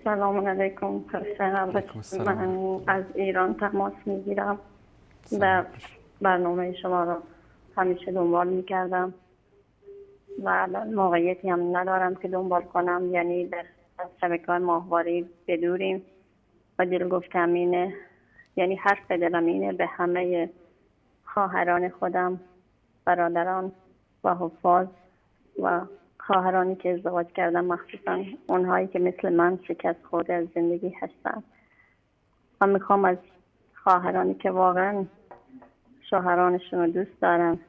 سلام علیکم. من از ایران تماس میگیرم و برنامه شما را همیشه دنبال میکردم و الان موقعیتی هم ندارم که دنبال کنم، یعنی در شبکه‌های ماهواره‌ای بدوریم و دل گفتم اینه، یعنی حرف دلم اینه به همه خواهران خودم، برادران و حفاظ و خواهرانی که ازدواج کردم، مخصوصا اونهایی که مثل من شکست خورده از زندگی هستن. من میخوام از خواهرانی که واقعا شوهرانشون رو دوست دارن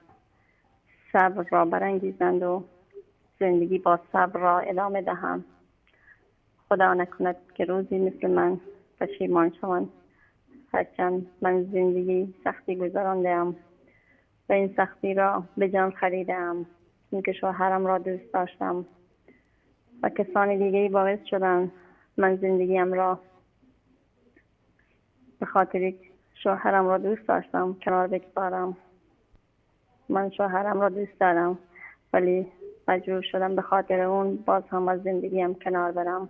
صبر را برانگیزند و زندگی با صبر را ادامه دهم. خدا نکند که روزی مثل من پشیمان شوند. هرچند من زندگی سختی گذراندم و این سختی را به جان خریدم، اینکه شوهرم را دوست داشتم و کسان دیگری باعث شدن من زندگیم را به خاطر شوهرم را دوست داشتم کنار بگذارم. من شوهرم را دوست دارم ولی مجبور شدم به خاطر اون باز هم از زندگیم کنار برم،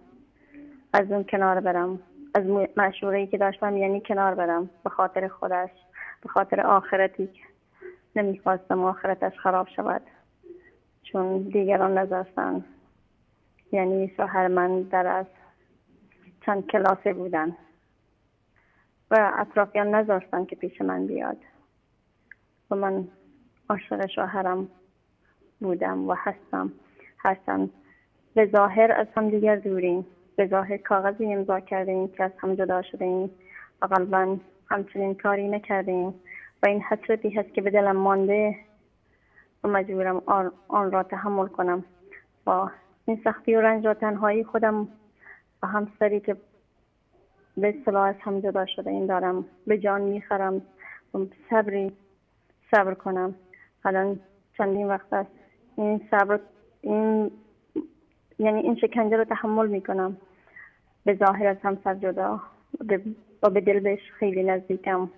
از اون کنار برم، از معشوقه‌ای که داشتم یعنی کنار برم، به خاطر خودش، به خاطر آخرتی که نمیخواستم آخرتش خراب شود چون دیگران نذاشتن. یعنی شوهر من در از چند کلاسه بودن و اطرافیان نذاشتن که پیش من بیاد و من عاشق شوهرم بودم و هستم. هرچند به ظاهر از هم دیگر دوریم، به ظاهر کاغذی امضا کردیم که از هم جدا شدیم و قلباً همچنین کاری نکردیم و این حسرتی هست که به دلم مانده و مجبورم آن را تحمل کنم. با این سختی و رنج و تنهایی خودم و همسری که به اصطلاح از هم جدا شده این دارم به جان میخرم، صبر کنم. الان چندین وقت است این صبر، این یعنی این شکنجه رو تحمل میکنم. به ظاهر از همسر جدا و به دل بهش خیلی نزدیکم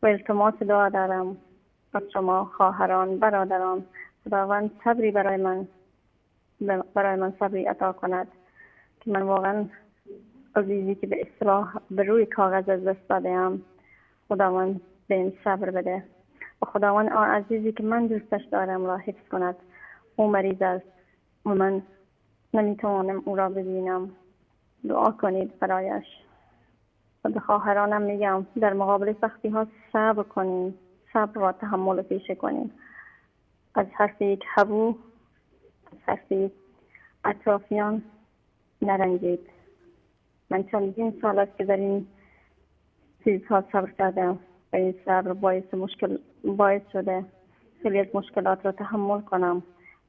و التماس دعا دارم از شما خواهران، برادران، خداوند صبری برای من صبری عطا کند که من واقعا عزیزی که به اصطلاح به روی کاغذ از دست داده‌ام خداوند به این صبر بده و خداوند آن عزیزی که من دوستش دارم را حفظ کند. او مریض است و من نمیتوانم او را ببینم. دعا کنید برایش. و به خواهرانم میگم در مقابل سختی ها صبر کنید، صبر را تحمل پیشه کنید. از حرف یک هبو، از حرف یک اطرافیان نرنجید. من چندین سال است که در این چیزها صبر کردم و این صبر باعث شده خیلی از مشکلات را تحمل کنم.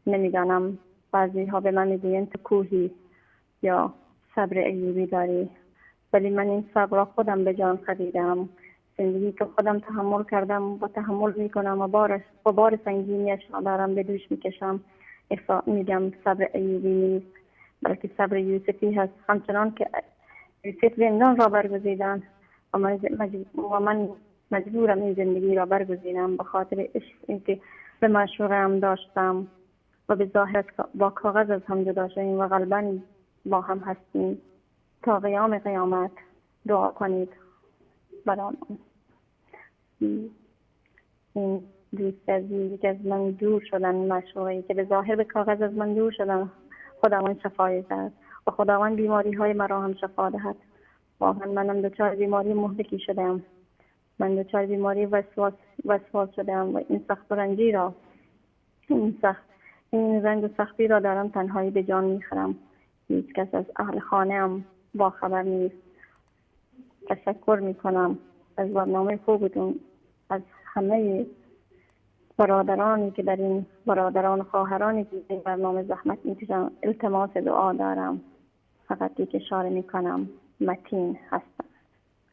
نمیدانم، بعضی ها به من میگویند تو کوهی یا صبر ایوبی داری، ولی من این صبر را خودم به جان خریدم. زندگی که خودم تحمل کردم و تحمل میکنم و بار سنگینیش را دارم به دوش میکشم. میگم صبر ایوبی نیست بلکه صبر یوسفی هست. همچنان که یوسف زندان را برگزیدن و من مجبورم این زندگی را برگزینم به خاطر عشق اینکه به معشوقم داشتم و به ظاهر با کاغذ از هم جدا شدیم و قلباً با هم هستیم تا قیام قیامت. دعا کنید برام. این دوست عزیزی که از من دور شدن، معشوقی که به ظاهر به کاغذ از من دور شدن، خداوند شفای دهد و خداوند بیماری های مرا هم شفا دهد. واقعا منم دچار بیماری مهلکی شدم، من دچار بیماری وسواس شدم و این سخت رنجی را، این رنج و سختی را دارم تنهایی به جان میخرم. هیچ کس از اهل خانه هم با خبر نیست. تشکر میکنم از برنامه خوبتون، از همه برادرانی که در این برادران و خواهرانی که در این برنامه زحمت میکشن. التماس دعا دارم، فقط یک اشاره میکنم، متین هستم.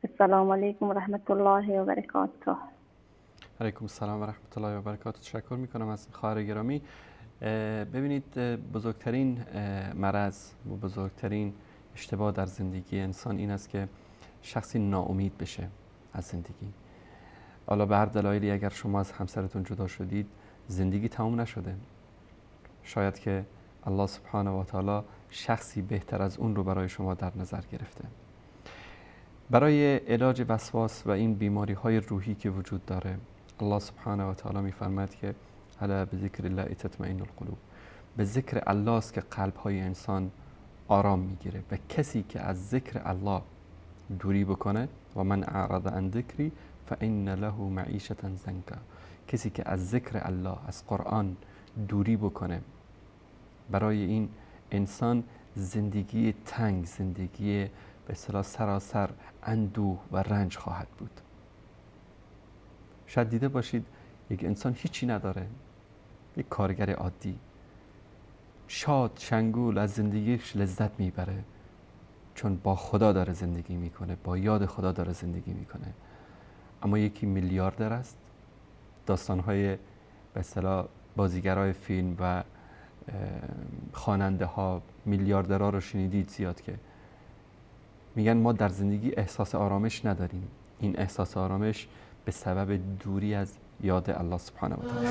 السلام علیکم و رحمت الله و برکاته. علیکم السلام و رحمت الله و برکاته. تشکر میکنم از خواهر گرامی. ببینید، بزرگترین مرض و بزرگترین اشتباه در زندگی انسان این است که شخصی ناامید بشه از زندگی. حالا به هر دلایلی اگر شما از همسرتون جدا شدید، زندگی تمام نشده. شاید که الله سبحانه و تعالی شخصی بهتر از اون رو برای شما در نظر گرفته. برای علاج وسواس و این بیماری های روحی که وجود داره، الله سبحانه و تعالی میفرماید که الا بذکر الله تطمئن القلوب. به ذکر الله است که قلب های انسان آرام میگیره و کسی که از ذکر الله دوری بکنه، و من اعرض عن ذکری فان له معیشة ضنکا، کسی که از ذکر الله، از قرآن دوری بکنه، برای این انسان زندگی تنگ، زندگی به اصطلاح سراسر اندوه و رنج خواهد بود. شاید دیده باشید یک انسان هیچی نداره، یک کارگر عادی، شاد شنگول از زندگیش لذت میبره، چون با خدا داره زندگی میکنه، با یاد خدا داره زندگی میکنه. اما یکی میلیاردر است، داستانهای به اصطلاح بازیگرای فیلم و خواننده ها، میلیاردرها رو شنیدید زیاد که میگن ما در زندگی احساس آرامش نداریم. این احساس آرامش به سبب دوری از یاد الله سبحانه و تعالی.